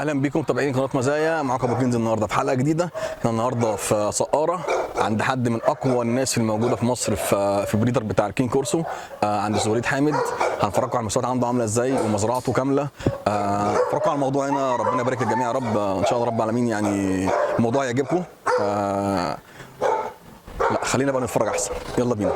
اهلا بيكم متابعين قناة مزايا، معاكم ابو كنز النهارده في حلقة جديدة. احنا النهارده في سقاره عند حد من اقوى الناس الموجودة في مصر في breeder بتاع ال Cane Corso، عند استاذ وليد حامد. هنفرجكم على المستويات عنده عامله ازاي ومزرعته كاملة. اتفرجوا على الموضوع هنا، ربنا يبارك للجميع يا رب. ان شاء الله رب العالمين يعني الموضوع يعجبكم. لا خلينا بقى نتفرج احسن، يلا بينا.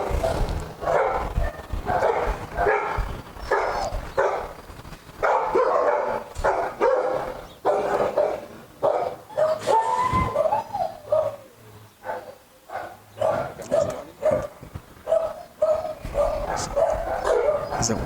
زود.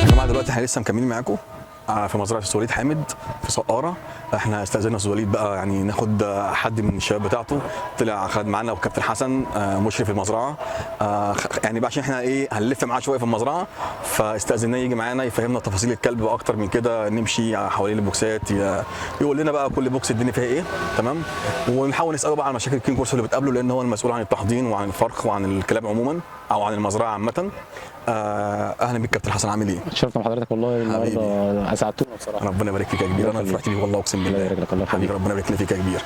يا جماعة دلوقتي احنا لسه مكملين معاكم في مزرعة استاذ وليد حامد في سقاره. احنا استاذنا استاذ وليد بقى يعني ناخد حد من الشباب بتاعته، طلع خد معانا وكابتن حسن مشرف المزرعة، يعني بقى عشان احنا ايه هنلف معاه شوية في المزرعة، فاستاذناه يجي معانا يفهمنا تفاصيل الكلب اكتر من كده، نمشي حوالين البوكسات، يقول لنا بقى كل box الدنيا فيها ايه، تمام. ونحاول نساله بقى على مشاكل ال Cane Corso اللي بتقابله، لان هو المسؤول عن التحضين وعن الفرخ وعن الكلاب عموما او عن المزرعة عامة. اهلا بيك كابتن حسن، عامل ايه؟ اتشرفت بحضرتك والله النهارده، اسعدتونا بصراحة. ربنا يبارك فيك يا كبير، انا فرحت بيك والله اقسم بالله. الله يبارك لك، الله يخليك. حبيبي ربنا يبارك لك فيك يا كبير.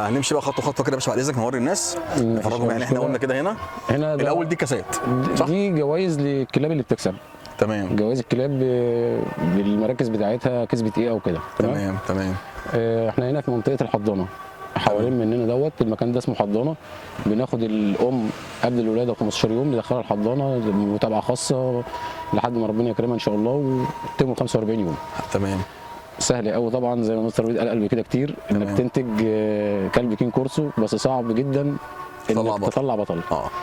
هنمشي بقى خطوة خطوة كده يا باشا بعد اذنك، نوري الناس نفرجهم. يعني احنا قلنا كده هنا هنا الاول دي كاسات صح؟ دي جوائز للكلاب اللي بتكسب، تمام جوائز الكلاب بالمراكز بتاعتها، كسبت ايه او كده. تمام تمام. احنا هنا في منطقة الحضانة، حوالين مننا دوت المكان ده اسمه حضانة. بناخد الام قبل الولادة ب 15 يوم، ندخلها الحضانة متابعه خاصة لحد ما ربنا يكرمها ان شاء الله وتتم 45 يوم. تمام. سهل قوي طبعا، زي ما مستر وليد قال قبل كده كتير، انك تنتج كلب Cane Corso، بس صعب جدا انك تطلع بطل.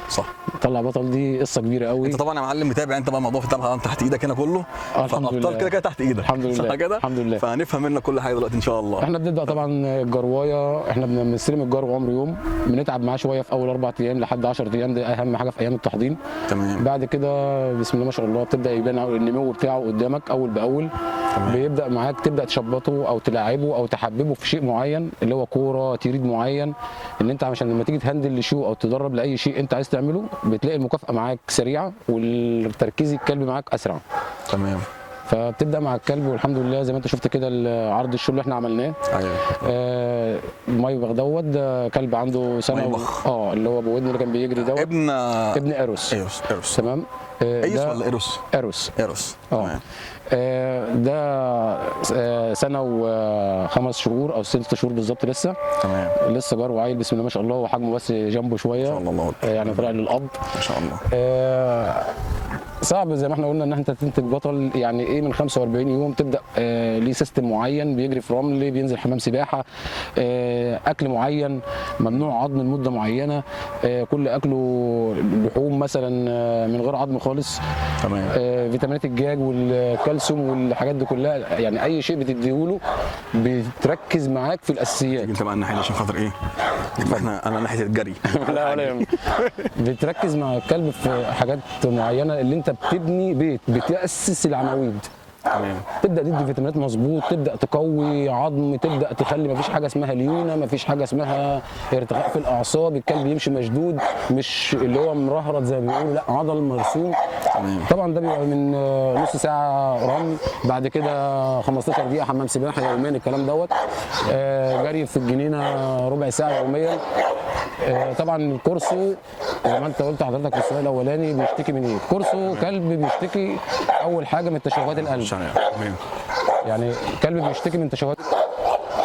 صح، تطلع بطل دي قصة كبيرة قوي. انت طبعا يا معلم متابع انت بقى الموضوع طبعا تحت ايدك هنا كله، الحمد لله كده كده تحت ايدك الحمد لله كده الحمد لله. فهنفهم منك كل حاجة دلوقتي ان شاء الله. احنا بنبدا طبعا الجروايه، احنا بنستلم الجرو عمر يوم، بنتعب معاه شوية في اول 4 ايام لحد 10 ايام، ده اهم حاجة في ايام التحضين. تمام. بعد كده بسم الله ما شاء الله بتبدا يبان النمو بتاعه قدامك اول باول. تمام. بيبدا معاك تبدا تشبطه او تلعبه او تحببه في شيء معين اللي هو كورة، treat معين، ان انت عشان لما تيجي ت handle ل show او تدرب لاي شيء انت عايز تعمله بتلاقي المكافاة معاك سريعة والتركيز الكلب معاك اسرع. تمام. فبتبدا مع الكلب والحمد لله زي ما انت شفت كده عرض ال show اللي احنا عملناه. ايوه. مايبخ دوت ده كلب عنده سنة مايبخ. اللي هو ابو ودن اللي كان بيجري دوت، ابن ايروس. ايروس. تمام. ايس ولا ايروس؟ ايروس. ايروس. تمام. ده سنة و5 شهور او 6 شهور بالظبط لسه. تمام. لسه جار وعيل بسم الله ما شاء الله، وحجمه بس جنبه شوية ما شاء الله، الله يعني طلع للاب ما شاء الله. صعب زي ما احنا قلنا ان انت تنتج بطل، يعني ايه من 45 يوم تبدا ليه system معين، بيجري في رمل، بينزل حمام سباحة، اكل معين، ممنوع عظم لمدة معينة، كل اكله لحوم مثلا من غير عظم خالص. تمام. فيتامينات الدجاج والكالسيوم والحاجات دي كلها، يعني اي شيء بتديهوله بتركز معاك في الاساسيات. انت بقى الناحية عشان خاطر ايه؟ احنا انا ناحية الجري. لا ولا يهمك. بتركز مع الكلب في حاجات معينة اللي انت بتبني بيت، بتاسس العواميد. تمام. تبدا تدي فيتامينات مظبوط، تبدا تقوي عظم، تبدا تخلي مفيش حاجة اسمها ليونه، مفيش حاجة اسمها ارتخاء في الاعصاب، الكلب يمشي مشدود، مش اللي هو مرهرط زي ما بيقولوا، لا عضل مرسوم. طبعا ده بيبقى من نص ساعة رمل، بعد كده 15 دقيقة حمام سباحة يوميا الكلام دوت، جري في الجنينة ربع ساعة يوميا. طبعا الكورسو زي ما انت قلت حضرتك في السؤال الاولاني بيشتكي من ايه؟ الكورسو كلب بيشتكي اول حاجة من تشوهات القلب. تمام. يعني كلب بيشتكي من تشوهات،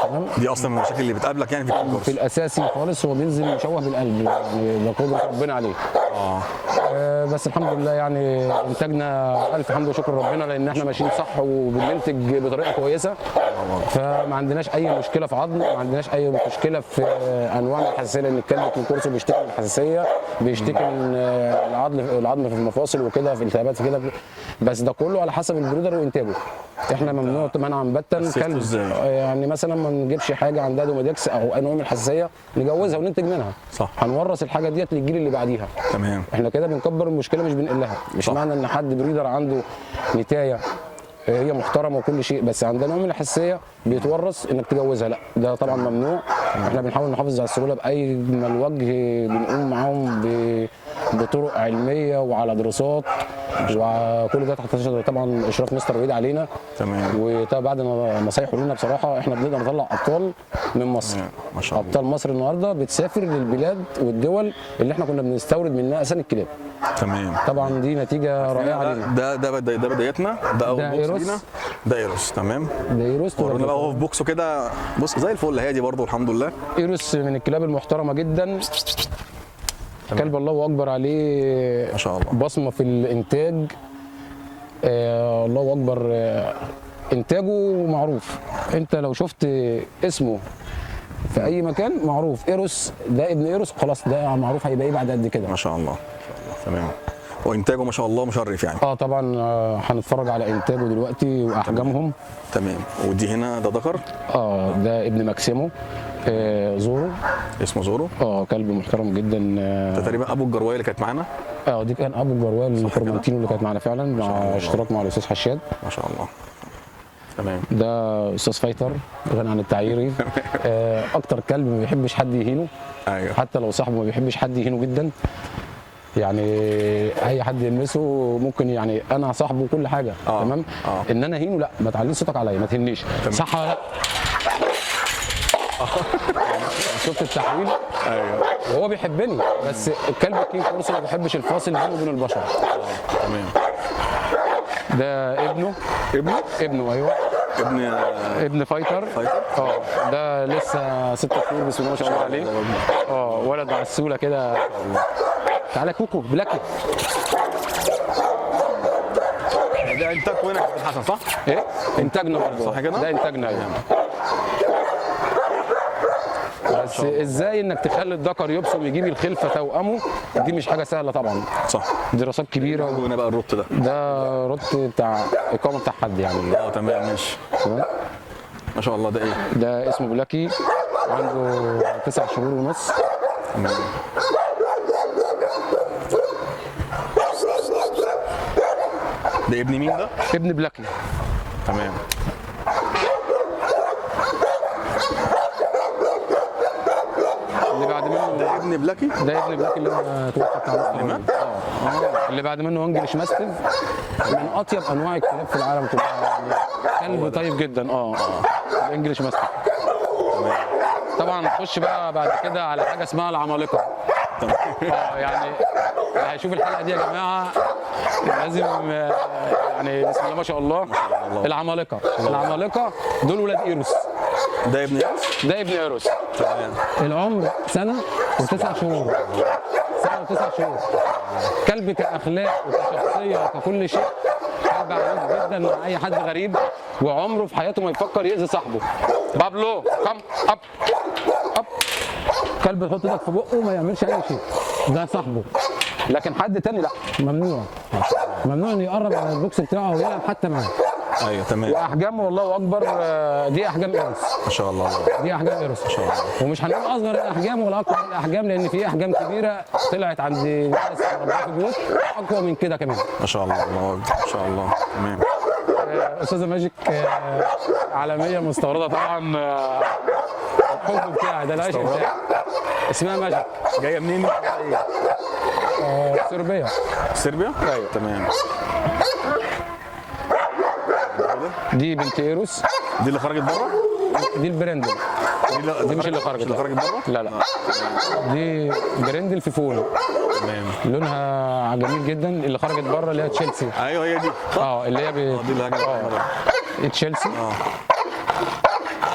تمام؟ دي اصلا من المشاكل اللي بتقابلك يعني في الكورس. في الاساسي خالص هو بينزل مشوه بالقلب، يعني ده قدره ربنا عليه. بس الحمد لله يعني انتاجنا الف حمد وشكر ربنا، لان احنا ماشيين صح وبننتج بطريقة كويسة، فما عندناش اي مشكلة في عظم، ما عندناش اي مشكلة في انواع من الحساسية، لان الكلب الكورسو بيشتكي من الحساسية، بيشتكي من العظم في المفاصل وكده، في التهابات في كده، بس ده كله على حسب ال breeder وانتاجه. احنا ممنوع منعا باتا كلب، يعني مثلا ما نجيبش حاجة عندها دوميدكس او اي نوع من الحساسية نجوزها وننتج منها، صح، هنورث الحاجة ديت للجيل اللي بعديها. تمام. احنا كده بنكبر المشكلة مش بنقلها. مش صح. معنى ان حد breeder عنده نتايه هي محترمه وكل شيء، بس عندها نوع من الحساسية بيتورث انك تجوزها، لا ده طبعا ممنوع. احنا بنحاول نحافظ على السهولة باي ما الوجه، بنقوم معاهم بطرق علمية وعلى دراسات، وكل ده تحت طبعا اشراف مستر وليد علينا. تمام. وبعد نصايحه لنا بصراحة احنا بنقدر نطلع ابطال من مصر. ما شاء الله. ابطال مصر النهارده بتسافر للبلاد والدول اللي احنا كنا بنستورد منها اساسا الكلاب. تمام. طبعا دي نتيجة رائعة لينا. ده بدايتنا، ده اول box لينا، ده ايروس. تمام. ده ايروس. ورونا بقى هو في box ه كده، بص زي الفل هادي برضه الحمد لله. ايروس من الكلاب المحترمة جدا. كلب الله اكبر عليه، ما شاء الله، بصمة في الانتاج. الله اكبر، انتاجه معروف، انت لو شفت اسمه في اي مكان معروف، ايروس ده ابن ايروس، خلاص ده معروف هيبقى ايه بعد قد كده. ما شاء الله. تمام. وانتاجه ما شاء الله مشرف يعني. طبعا هنتفرج على انتاجه دلوقتي واحجامهم. تمام. ودي هنا ده ذكر. ده ابن ماكسيمو، زورو، اسمه زورو. كلب محترم جدا. ده تقريبا ابو الجروايه اللي كانت معانا. دي كان ابو الجروايه الكرمانتينو اللي كانت معانا فعلا، مع اشتراك مع الاستاذ حشاد. ما شاء الله. تمام. ده استاذ فايتر غني عن التعييري. اكتر كلب ما بيحبش حد يهينه. ايوه. حتى لو صاحبه ما بيحبش حد يهينه جدا، يعني اي حد يلمسه ممكن، يعني انا صاحبه كل حاجة. تمام. ان انا اهينه لا، ما تعليش صوتك عليا، ما تهنيش، صح ولا لا؟ شفت التحويل؟ ايوه. وهو بيحبني، بس الكلب الكينج كورسو ما بيحبش الفاصل بينه وبين البشر. تمام. ده ابنه. ابنه ايوه. ابن فايتر. ده لسه 6 شهور بسم الله ما شاء الله عليه. ولد عسوله كده. تعالى كوكو بلاكي. ده انتاجكم هنا يا كابتن حسن صح؟ ايه؟ انتاجنا برضه صح كده؟ ده انتاجنا ايوه. بس ازاي انك تخلي الذكر يبصم ويجيب الخلفة توأمه، دي مش حاجة سهلة طبعا. صح. دراسات كبيرة. وهنا بقى الروت ده. ده روت بتاع اقامه بتاع حد يعني. تمام ماشي. تمام. ما شاء الله. ده ايه؟ ده اسمه بلاكي، عنده 9 شهور ونص. تمام. ده ابن مين ده؟ ابن بلاكي. تمام. اللي بعد منه ده ابن بلاكي؟ ده ابن بلاكي اللي هو توفى بتاع مصر. اللي بعد منه English Mastiff، من اطيب انواع الكلاب في العالم كلها، يعني كلب طيب جدا. ال English Mastiff. طبعا نخش بقى بعد كده على حاجة اسمها العمالقة. يعني هيشوف الحلقة دي يا جماعة لازم، يعني بسم الله ما شاء الله. العمالقة، العمالقة دول ولاد ايروس. ده ابن ايروس؟ ده ابن ايروس. تمام. العمر سنة و9 شهور. سنة و9 شهور. كلب كاخلاق وكشخصيه وككل شيء، كلب عنيف جدا مع اي حد غريب، وعمره في حياته ما يفكر يأذي صاحبه. بابلو come up up. كلب تحط ايدك في بقه ما يعملش اي شيء، ده صاحبه. لكن حد تاني لا، ممنوع. ممنوع انه يقرب على ال box بتاعه ويلعب حتى معاه. ايوه تمام. واحجامه والله اكبر، دي احجام ايروس. ما شاء الله. دي احجام ايروس ما شاء الله. ومش هنقول اصغر الاحجام ولا اكبر الاحجام، لان في احجام كبيرة طلعت عند ناس في بيوت اقوى من كده كمان. ما شاء الله، الله اكبر، ما شاء الله. تمام. استاذه ماجيك عالمية مستورده طبعا. الحب بتاعي ده العشق بتاعي. اسمها ماجيك. جاية منين؟ صربيا. صربيا؟ ايوه. تمام. دي بنت ايروس. دي اللي خرجت بره؟ دي البرندل. دي مش اللي خرجت. اللي خرجت بره؟ لا لا، دي برندل في فون. تمام. لونها جميل جدا. اللي خرجت بره اللي هي تشيلسي. ايوه هي دي. اه اللي هي دي اللي خرجت بره تشيلسي.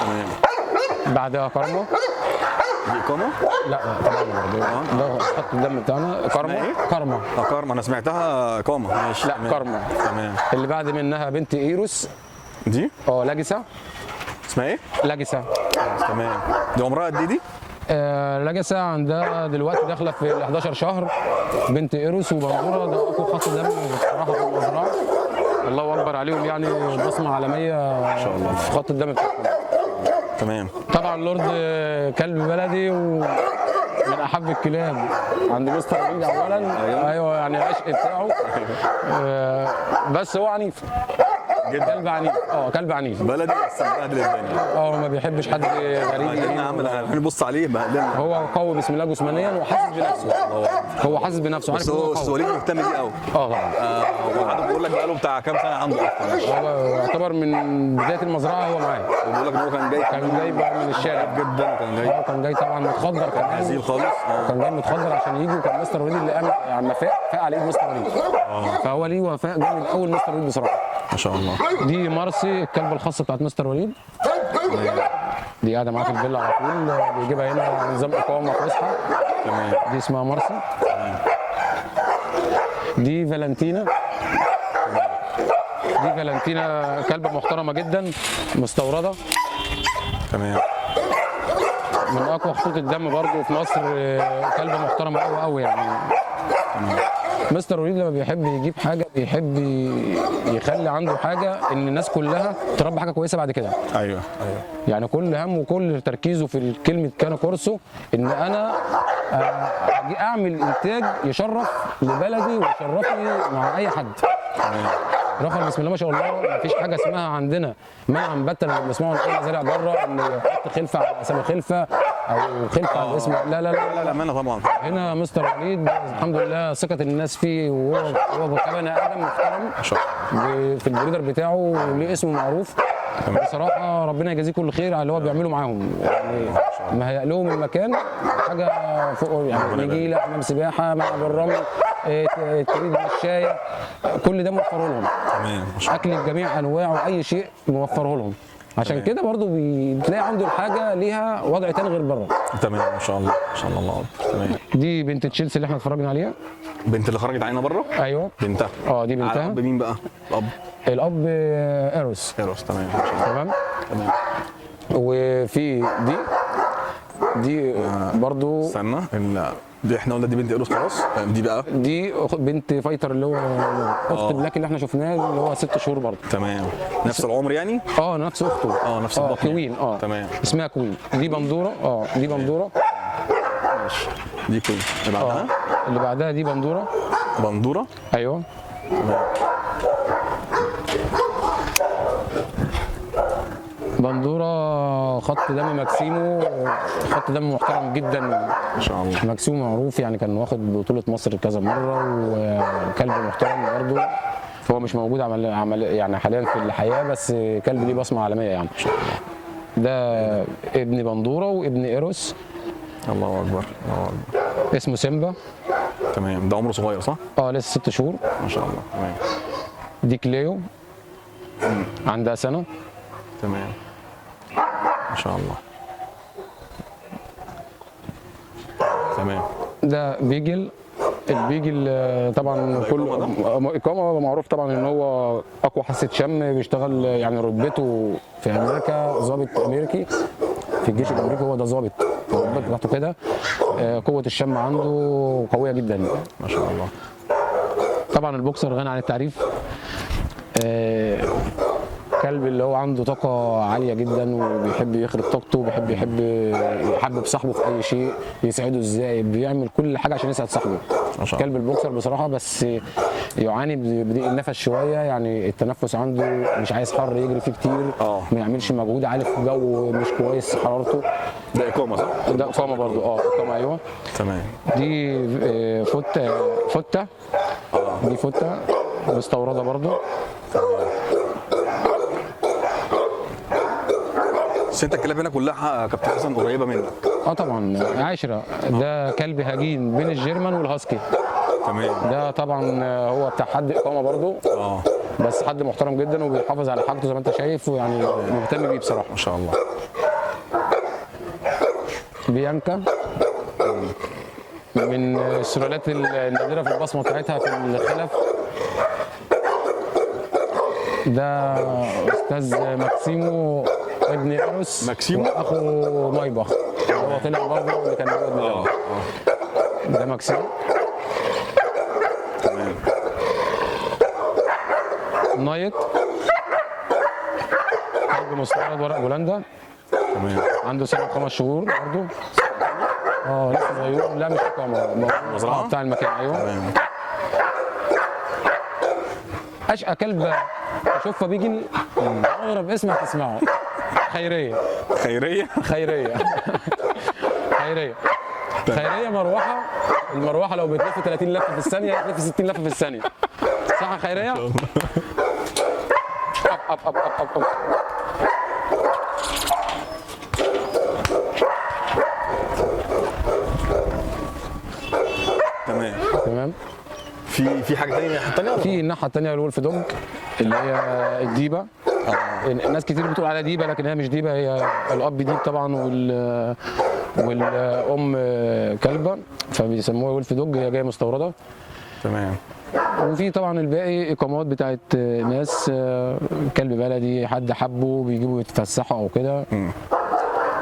تمام. بعدها كارما. دي اقامه؟ لا طبعا برضه ده خط الدم بتاعنا كارما. إيه؟ كارما. كارما، انا سمعتها اقامه. ماشي. لا كارما. تمام. اللي بعد منها بنت ايروس. دي؟ لاجسا. اسمها ايه؟ لاجسا. تمام. دي عمرها قد ايه دي؟ لاجسا عندها دلوقتي داخله في ال 11 شهر. بنت ايروس وبندوره، ده اقوى خط دم بصراحة في المزرعة. الله اكبر عليهم، يعني بصمة عالمية ما شاء الله في خط الدم بتاعهم. تمام. طبعا لورد كلب بلدي ومن احب الكلاب عند مستر وليد اولا. ايوه يعني العشق بتاعه. بس هو عنيف جدا. كلب عنيف. كلب عنيف بلدي بس بهدل الدنيا. ما بيحبش حد غريب. بهدلنا يا عم، ده احنا بنبص عليه بهدلنا. هو قوي بسم الله جسمانيا وحاسس بنفسه. هو حاسس بنفسه، عارف بس هو هو قوي. وليد مهتم بيه قوي. طبعا. وقعد بيقول لك بقاله بتاع كام سنة عنده اصلا. هو يعتبر من بداية المزرعة هو معاه. وبيقول لك ان هو كان جاي كان جاي بقى من الشارع جدا، وكان جاي كان جاي طبعا متخدر كمان. هزيل خالص. كان جاي متخدر عشان يجي، وكان مستر وليد اللي قام يعني فاق على ايد مستر وليد. فهو ليه وفاء جامد اول مستر وليد بصراحة. ما شاء الله. دي مارسي الكلبة الخاصة بتاعت مستر وليد. دي قاعدة معاه في الفيلا على طول، بيجيبها هنا نظام اقامه فسحة. تمام. دي اسمها مارسي. دي فالنتينا. دي فالنتينا كلبه محترمه جدا، مستورده. تمام. من اقوى خطوط الدم برضو في مصر. كلبه محترمه قوي قوي يعني. مستر وليد لما بيحب يجيب حاجة بيحب يخلي عنده حاجة ان الناس كلها تربي حاجة كويسة بعد كده. ايوه ايوه. يعني كل همه وكل تركيزه في كلمة كان كورسو ان انا اعمل انتاج يشرف لبلدي ويشرفني مع اي حد. رخر بسم الله ما شاء الله، مفيش حاجة اسمها عندنا منعا باتا اللي بنسمعه من اي مزارع بره ان يحط خلفه على اسامي خلفه او خلفه على اسم. لا لا لا لا لا طبعا. هنا مستر وليد الحمد لله ثقة الناس فيه، وهو كبني ادم محترم ما شاء الله في ال breeder بتاعه وليه اسمه معروف. بصراحة ربنا يجازيه كل خير على اللي هو بيعمله معاهم، يعني مهيأ لهم المكان حاجة فوق يعني، نجيله، حمام سباحة، ملعب الرمل، تريد مشايه، كل ده موفره لهم. تمام. اكل بجميع انواعه، اي شيء موفره لهم. عشان كده برضو بتلاقي عنده الحاجة ليها وضع تاني غير بره. تمام ما شاء الله ما شاء الله الله اكبر. تمام. دي بنت تشيلسي اللي احنا اتفرجنا عليها. بنت اللي خرجت علينا بره؟ ايوه بنتها. دي بنتها. الاب مين بقى؟ الاب الاب ايروس. ايروس. تمام تمام تمام. وفي دي برضو. استنى، دي احنا قلنا دي بنت ايروس خلاص. دي بقى دي بنت فايتر اللي هو اخت بلاك اللي احنا شفناه اللي هو 6 شهور برضه. تمام. نفس العمر يعني؟ نفس اخته. نفس البطن. كوين. تمام. اسمها كوين. دي بندورة. دي بندورة. ماشي. دي كوين. اللي بعدها؟ اللي بعدها دي بندورة. بندورة؟ ايوه. تمام. بندورة خط دم ماكسيمو، خط دم محترم جدا ما شاء الله. ماكسيمو معروف يعني، كان واخد بطولة مصر كذا مرة، وكلب محترم برضه. هو مش موجود عمل يعني حاليا في الحياة، بس كلب ليه بصمة عالمية يعني. ده ابن بندورة وابن ايروس. الله أكبر الله أكبر. اسمه سيمبا. تمام. ده عمره صغير صح؟ لسه 6 شهور. ما شاء الله. تمام. دي كليو عندها سنة. تمام ما شاء الله. تمام. ده بيجل. البيجل طبعا كل اقامه معروف طبعا ان هو اقوى حاسه شم، بيشتغل يعني رتبته في امريكا ضابط امريكي في الجيش الامريكي، هو ده ضابط الرتبة بتاعته كده. قوة الشم عنده قوية جدا ما شاء الله. طبعا البوكسر غني عن التعريف. كلب اللي هو عنده طاقة عالية جدا وبيحب يخرج طاقته، وبيحب يحبب صاحبه في اي شيء، يسعده ازاي، بيعمل كل حاجة عشان يسعد صاحبه. ما شاء الله. كلب البوكسر بصراحة بس يعاني بضيق النفس شوية، يعني التنفس عنده مش عايز حر يجري فيه كتير، ما يعملش مجهود عالي في جو مش كويس حرارته. ده اقامه صح؟ ده اقامه برضو، اقامه ايوه. تمام. دي فوتة، دي فوتة مستورده برضو. بس انت الكلاب هنا كلها يا كابتن حسن قريبه منك. طبعا عشرة. ده كلب هجين بين ال German وال husky. تمام. ده طبعا هو بتاع حد اقامه برضو، بس حد محترم جدا وبيحافظ على حاجته زي ما انت شايف، ويعني مهتم بيه بصراحة. ما شاء الله. بيانكا من السلالات النادرة في البصمة بتاعتها في الخلف. ده استاذ ماكسيمو ابن اروس، ماكسيمو اخو مايباخ، هو طلع برضه اللي كان موجود. ده ماكسيمو. تمام. نايت كلب مستورد ورق بولندا. تمام. عنده سنة وخمس شهور برضه. لسه صغير. لا مش اقامه، مزرعة بتاع المكان. ايوه. تمام. اشقى كلب اشوفها بيجي اغرب اسم هتسمعه، خيرية. خيرية؟ خيرية. خيرية. خيرية مروحة، المروحة لو بتلف 30 لفه في الثانية هتلف 60 لفه في الثانية. صح يا خيرية؟ up up up up up. تمام. تمام. في حاجة ثانية الناحية الثانية؟ في الناحية الثانية ال wolf dog اللي هي الديبه. الناس كتير بتقول عليها ديبه لكن هي مش ديبه، هي الاب ديب طبعا والام كلبه، فبيسموها wolf dog، هي جاية مستورده. تمام. وفي طبعا الباقي اقامات بتاعت ناس، كلب بلدي حد حبه بيجيبوا يتفسحوا او كده.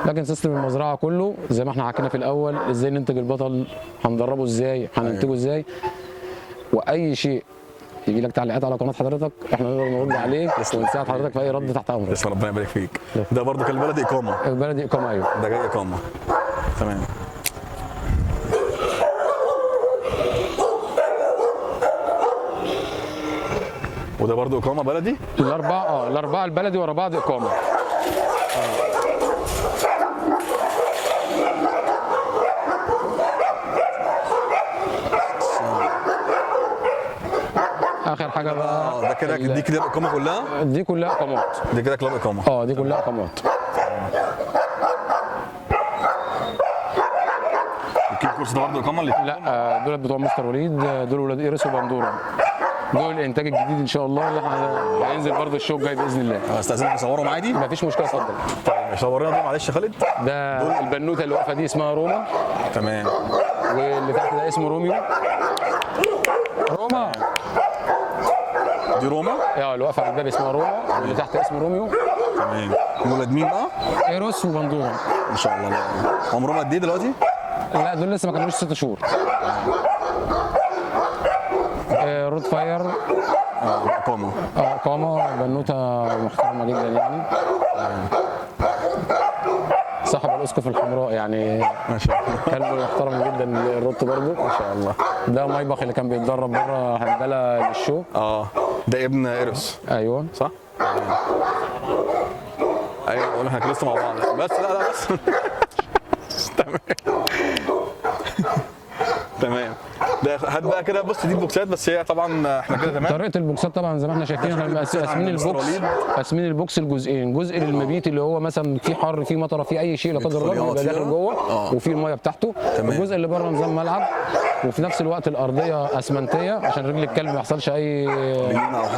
لكن system المزرعة كله زي ما احنا حكينا في الاول، ازاي ننتج البطل، هندربه ازاي، هننتجه ازاي، واي شيء يجي لك تعليقات على قناة حضرتك احنا نقدر نرد عليه ونساعد حضرتك في اي رد تحت امرك. تسلم، ربنا يبارك فيك. ده برضه كلب بلدي اقامه. بلدي اقامه ايوه. ده جاي اقامه. تمام. وده برضه اقامه بلدي؟ الاربعة، الاربعة البلدي ورا بعض اقامه. اخر حاجة بقى ده كده، دي كده الاقامة كلها؟ دي كلها اقامات. دي كده كلاب اقامه. دي كلها اقامات. ال cane corso ده برضه اقامه؟ لا، دول بتوع مستر وليد، دول ولاد ايرس وبندوره، دول الانتاج الجديد ان شاء الله اللي احنا هينزل برضه ال show الجاي باذن الله. استاذنك اصورهم عادي؟ مفيش مشكلة، اتفضل. طيب صورنا دول معلش يا خالد. ده دول البنوته اللي واقفة دي اسمها روما. تمام. واللي تحت ده اسمه روميو. روما دي روما؟ اللي واقفة على الباب اسمها روما، واللي تحت اسمه روميو. تمام. ولاد مين بقى؟ ايروس وبندوره. ما شاء الله. عمرهم قد ايه دلوقتي؟ لا دول لسه ما كانوش 6 شهور. رود فاير. اقامه. اقامه، بنوته محترمه جدا يعني. صاحب الاسقف الحمراء يعني. ما شاء الله. كلب محترم جدا الروت برضه. ما شاء الله. ده مايباخ اللي كان بيتدرب بره هندله لل show. ده ابن ايروس. ايوه صح؟ ايوه احنا لسه مع بعض بس. لا بس. تمام. تمام. ده هات بقى كده، بص دي البوكسات، بس هي طبعا احنا كده تمام. طريقه البوكسات طبعا زي ما احنا شايفين، احنا قاسمين ال box، قاسمين ال box لجزئين، جزء للمبيت اللي هو مثلا في حر، في مطره، في اي شيء لا قدر الله بيبقى داخل جوه، وفي المية بتاعته. الجزء اللي بره نظام ملعب، وفي نفس الوقت الارضية اسمنتيه عشان رجل الكلب ما يحصلش اي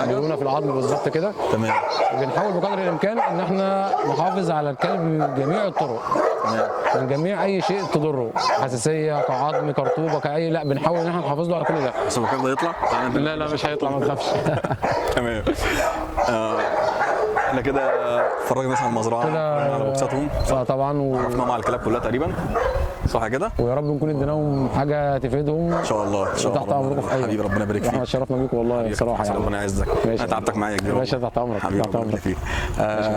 ليونه في العظم بالظبط كده. تمام. بنحاول بقدر الامكان ان احنا نحافظ على الكلب من جميع الطرق. تمام. من جميع اي شيء تضره، حساسية كعظم كرطوبه كاي، لا بنحاول ان احنا نحافظ له على كل ده. بس هو الكلب ده يطلع؟ لا لا مش هيطلع، ما تخافش. تمام. احنا كده اتفرجنا على المزرعة، على بوكساتهم طبعا، وعرفناهم على الكلاب كلها تقريبا. صح كده؟ ويا رب نكون اديناهم حاجة تفيدهم ان شاء الله ان شاء الله. تحت امركم في اي حبيبي ربنا يبارك فيك. احنا اتشرفنا بيكم والله بصراحة يعني. ربنا يعزك. انا تعبتك معايا يا كبير. ماشي تحت امرك. حبيبي تحت امرك. فيك.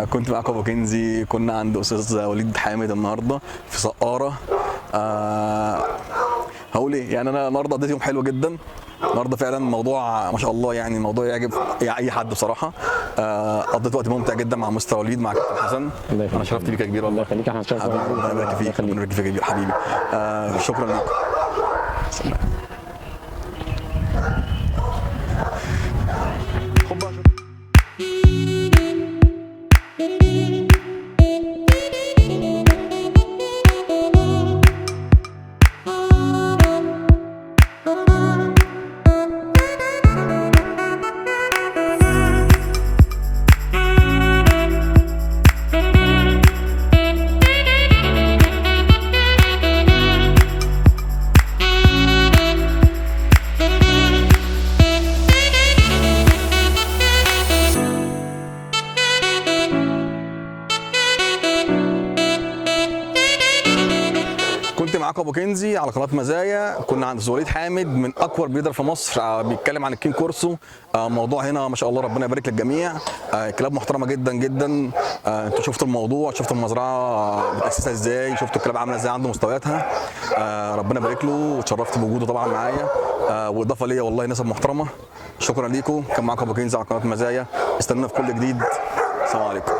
كنت معاكم ابو كنزي، كنا عند استاذ وليد حامد النهارده في سقاره. هقول ايه يعني، انا النهارده قضيت يوم حلو جدا النهارده فعلا، موضوع ما شاء الله يعني، موضوع يعجب اي حد بصراحة. قضيت وقت ممتع جدا مع مستر وليد، مع كابتن حسن. انا شرفت بيك يا كبير والله. الله يخليك، احنا اتشرفنا. ربنا يبارك فيك، ربنا يبارك فيك يا كبير حبيبي. شكرا لكم. كنت معاكم ابو كنزي على قناة مزايا. كنا عند وليد حامد من اكبر breeder في مصر، بيتكلم عن ال Cane Corso. موضوع هنا ما شاء الله، ربنا يبارك للجميع. كلاب محترمه جدا جدا. انتوا شفتوا الموضوع، شفتوا المزرعة بتاسسها ازاي، شفتوا الكلاب عامله ازاي عنده مستوياتها. ربنا يبارك له، واتشرفت بوجوده طبعا معايا، واضافه ليا والله ناس محترمه. شكرا ليكم. كان معاكم ابو كنزي على قناة مزايا. استنونا في كل جديد. السلام عليكم.